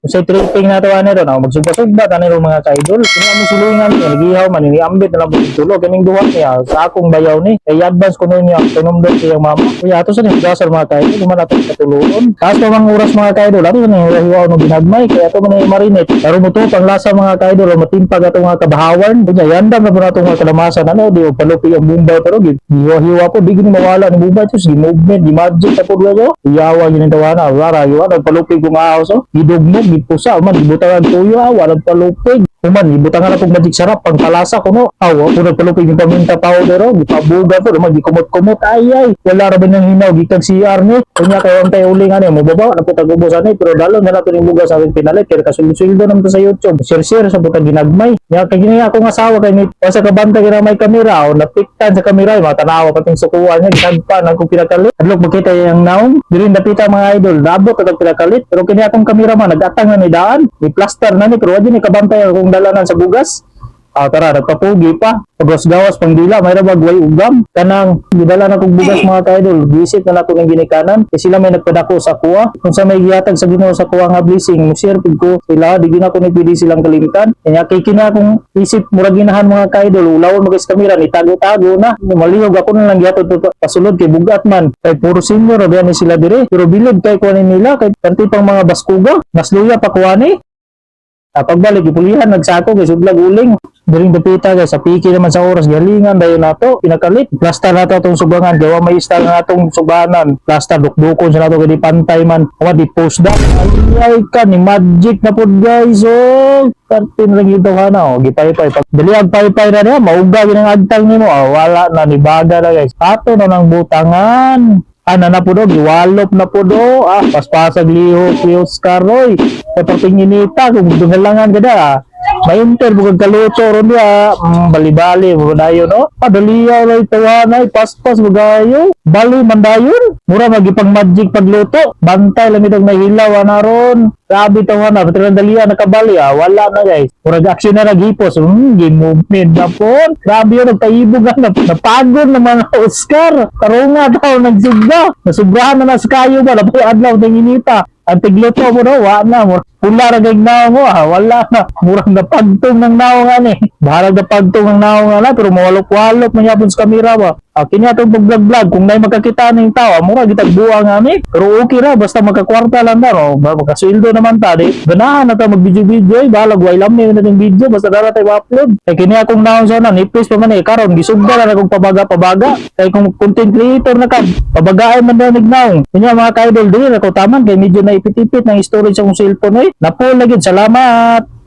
Kung sa tripping na to ani ron, ako magsugba-sugba tani ron, mga ka-idol. Kini among silingan niya, nagihaw man, iniambit na lang po tulog. Kining duha niya, sa akong bayaw ni. Kay advance ko niya, tinumdum siyang mama. Kuya, ato sa ning gasal, mga ka-idol, man ato katuluon. Taas pa mga oras, mga ka-idol, ato sa ning hiwa no ginagmay, kaya ato man marinate. Pero mo to, panglasa, mga ka-idol, matimpag ato mga kabahawan. Kunya, yandam na po nato mga kalamasan, ano, di o palupi ang Bombay, pero hiwa-hiwa po, di gini mawala ni Bombay, sus, gi movement, gi magic na po duwa. Iyawa gini tawana, wala, iwa, nagpalupi ko nga ahos, oh. Gidugmog, gipusa, man, gibutangan tuyo, ah, walang palupig. Human, gibutangan na pong Magic Sarap, pangpalasa ko no. Aw, kung nagpalupig yung paminta powder, oh, gipabuga po, man, gikumot-kumot, ay, ay, wala ra ba niyang hinaw, gikag CR ni. Kunya kayo ang tayo uling ano, mababa, na po tagubos ani, pero dalon na natin yung bugas sa ating pinalit, kaya kasuldo-suldo naman to sa YouTube. Share-share sa butang ginagmay. Ya, kay gini akong asawa kay ni sa kabanta kay may kamera, o napiktan sa kamera, yung mga tanawa pating sukuan niya, gisagpa na akong pinakalit. Adlok makita yung naong, diri dapita, mga idol, nabot atong pinakalit. Pero kini akong kamera man, nagatang na ni daan, ni plaster na ni, pero wala ni kabantay akong dalanan sa bugas. Ah, tara, nagpapugi pa. Pagwas-gawas pang dila, may rabag way ugam. Kanang gidala na kong bugas, mga ka-idol, giisip na nato ng ginikanan. Kay sila may nagpadako sa kuha. Kung sa may gihatag sa Ginoo sa kuha nga blessing, mo share pud ko sila, di gina ko ni pwede silang kalimtan. Kanya kay kina akong isip murag ginahan, mga ka-idol, ulawon mo guys kamera ni tago-tago na. Malihog ako na lang gihatod to pasulod kay bugat man. Kay puro senior ra ni sila dire. Pero bilog kay kuha ni nila kay kanti pang mga baskuga. Nasluya pa kuha ni. Ah, pagbalik, ipulihan, nagsako, kay sudlag uling. Diring dapita, guys, sa piki naman sa oras, galingan, dayon nato, pinakalit. Plaster nato atong subangan, gawa may style nga atong subanan. Plaster, dukdukon sa nato, kay di pantay man. Kuma, di post down. Ay, ay ka, ni magic na po, guys, oh. Kartin lang ito ka na, oh. Gipaypay. Pag dali ang paypay na niya, mauga ginang agtang nimo. Oh, wala na, ni baga na, guys. Ato na ng butangan. Ana na po do, giwalop na po do. Ah, paspasag lihok, Oscar Roy. Sa patinginita, kung dungalangan ka da, ah. Mainter, bukod kaluto ron diya. Bali-bali, mo dayon, no? Padaliyaw lang tawanay, paspas, bugayo. Bali, mandayon. Mura magipang magic pagluto. Bantay lang itong nahilaw, ana ron. Grabe tawana, pati lang daliya nakabali, ah. Wala na, guys. Murag action na naghipos. Game movement na po. Grabe yun, nagpaibog na. Napagod naman ang Oscar. Tarunga daw, nagsugba. Nasubrahan na na sa kayo ba? Napoy adlaw, tinginita. Ang tigluto mo no, wa na. Pula ra kay naong mo, ah, wala na. Murag napagtong ng naong ani. Bahalag napagtong ng naong ana, pero mawalok-walok man yapon sa kamera ba. Ah, kini atong pag-vlog-vlog, kung nay makakita ning tao, ah, mura gitag buang ani. Pero okay ra basta magkakwarta lang ta, no. Makasweldo naman ta di. Ganahan na ta mag-video-video, eh, bahalag way lamni na ning video basta dara tayo ma-upload. Kay kini akong naong sana nipis pa man eh karon gisugda na akong pabaga-pabaga. Kay kung content creator na ka, pabagaay man daw naong. Kunya, mga ka-idol, dili ra ko taman kay medyo naipit-ipit ng storage sa akong cellphone eh. Napo lagi, salamat.